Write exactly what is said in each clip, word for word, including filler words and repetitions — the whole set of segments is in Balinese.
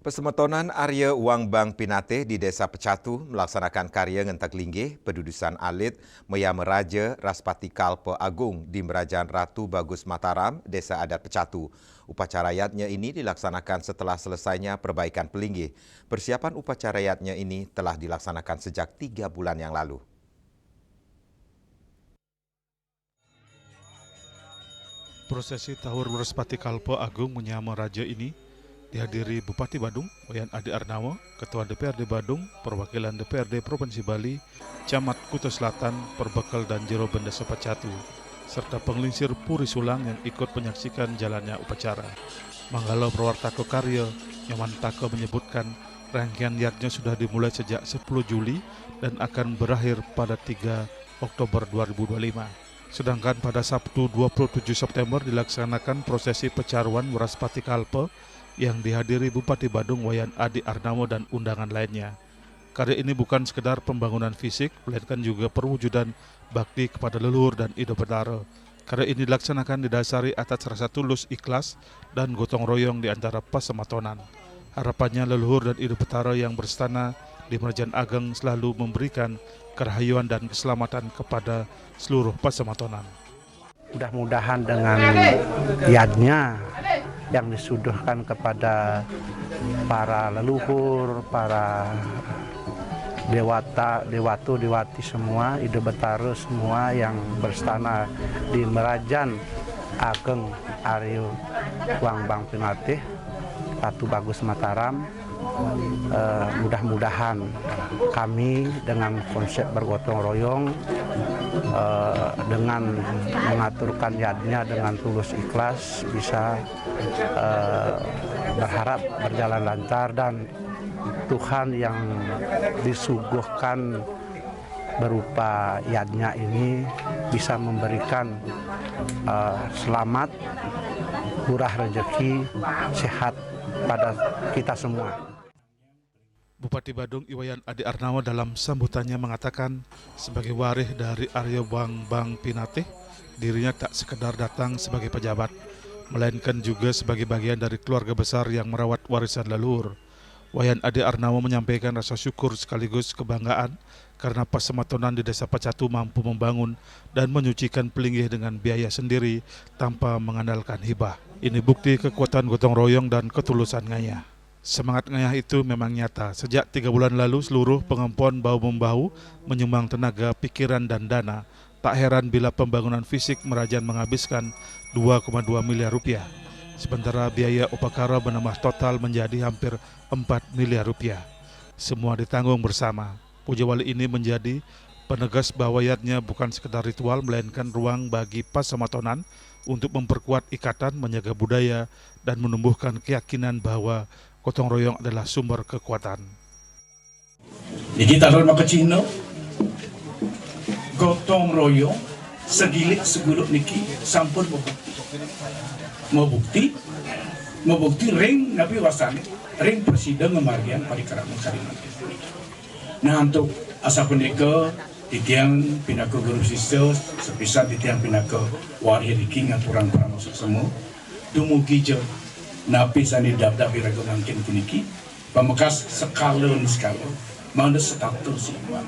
Pasemetonan Arya Wang Bang Pinatih di Desa Pecatu melaksanakan karya ngentek linggih pedudusan alit Maya Meraja Raspati Kalpa Agung di Merajan Ratu Bagus Mataram, Desa Adat Pecatu. Upacara yadnya ini dilaksanakan setelah selesainya perbaikan pelinggih. Persiapan upacara yadnya ini telah dilaksanakan sejak tiga bulan yang lalu. Prosesi Tahur Wrespati Kalpa Agung Menyama Raja ini dihadiri Bupati Badung, Wayan Adi Arnawa, Ketua D P R D Badung, perwakilan D P R D Provinsi Bali, Camat Kuta Selatan, Perbekel dan Jero Benda Sepacatu, serta penglingsir Puri Sulang yang ikut menyaksikan jalannya upacara. Manggala Prawartaka Karya, Nyoman Taka menyebutkan, rangkaian yadnya sudah dimulai sejak sepuluh Juli dan akan berakhir pada tiga Oktober dua ribu dua puluh lima. Sedangkan pada Sabtu dua puluh tujuh September dilaksanakan prosesi pecaruan Wraspati Kalpa yang dihadiri Bupati Badung Wayan Adi Arnawa dan undangan lainnya. Karya ini bukan sekedar pembangunan fisik, melainkan juga perwujudan bakti kepada leluhur dan Ida Betara. Karya ini dilaksanakan didasari atas rasa tulus, ikhlas, dan gotong royong di antara pasematonan. Harapannya leluhur dan Ida Betara yang berstana di Merajan Ageng selalu memberikan kerahayuan dan keselamatan kepada seluruh pasematonan. Mudah-mudahan dengan yadnya yang disuduhkan kepada para leluhur, para dewata, dewatu, dewati semua, Ida Betara semua yang berstana di Merajan Ageng Arya Wang Bang Pinatih, Ratu Bagus Mataram. Eh, mudah-mudahan kami dengan konsep bergotong royong, eh, dengan mengaturkan yadnya dengan tulus ikhlas, bisa eh, berharap berjalan lancar dan Tuhan yang disuguhkan berupa yadnya ini bisa memberikan eh, selamat, murah rezeki, sehat pada kita semua. Bupati Badung I Wayan Adi Arnawa dalam sambutannya mengatakan, sebagai warih dari Arya Bang Bang Pinatih, dirinya tak sekedar datang sebagai pejabat, melainkan juga sebagai bagian dari keluarga besar yang merawat warisan leluhur. Wayan Adi Arnawa menyampaikan rasa syukur sekaligus kebanggaan karena pasematonan di Desa Pacatu mampu membangun dan menyucikan pelinggih dengan biaya sendiri tanpa mengandalkan hibah. Ini bukti kekuatan gotong royong dan ketulusan ngayah. Semangat ngayah itu memang nyata. Sejak tiga bulan lalu, seluruh pengempuan bau-membahu menyumbang tenaga, pikiran, dan dana. Tak heran bila pembangunan fisik Merajan menghabiskan dua koma dua miliar rupiah. Sementara biaya upakara menambah total menjadi hampir empat miliar rupiah. Semua ditanggung bersama. Puja wali ini menjadi penegas bahwa yadnya bukan sekedar ritual, melainkan ruang bagi pasematonan untuk memperkuat ikatan, menjaga budaya, dan menumbuhkan keyakinan bahwa gotong royong adalah sumber kekuatan. Niki taler makacihna gotong royong segilik seguluk niki sampun mabukti. Mabukti, mabukti ring napi wasane, ring prasida ngamargiang parikrama sari mangkin. Nah, antuk asapunika titiang pinaka guru sisya, sapisan titiang pinaka warih riki ngaturang parama suksma. Dumugi ja napi sane dabdab iraga mangkin puniki, pamekas sekala niskala, mangda setata seimbang.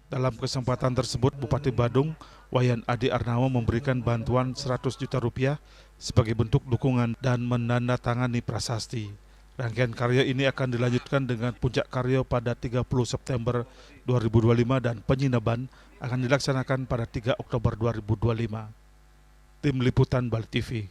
Dalam kesempatan tersebut, Bupati Badung, Wayan Adi Arnawa memberikan bantuan seratus juta rupiah sebagai bentuk dukungan dan menandatangani prasasti. Rangkaian karya ini akan dilanjutkan dengan puncak karya pada tiga puluh September dua ribu dua puluh lima dan penyinaban akan dilaksanakan pada tiga Oktober dua ribu dua puluh lima. Tim Liputan Bali T V.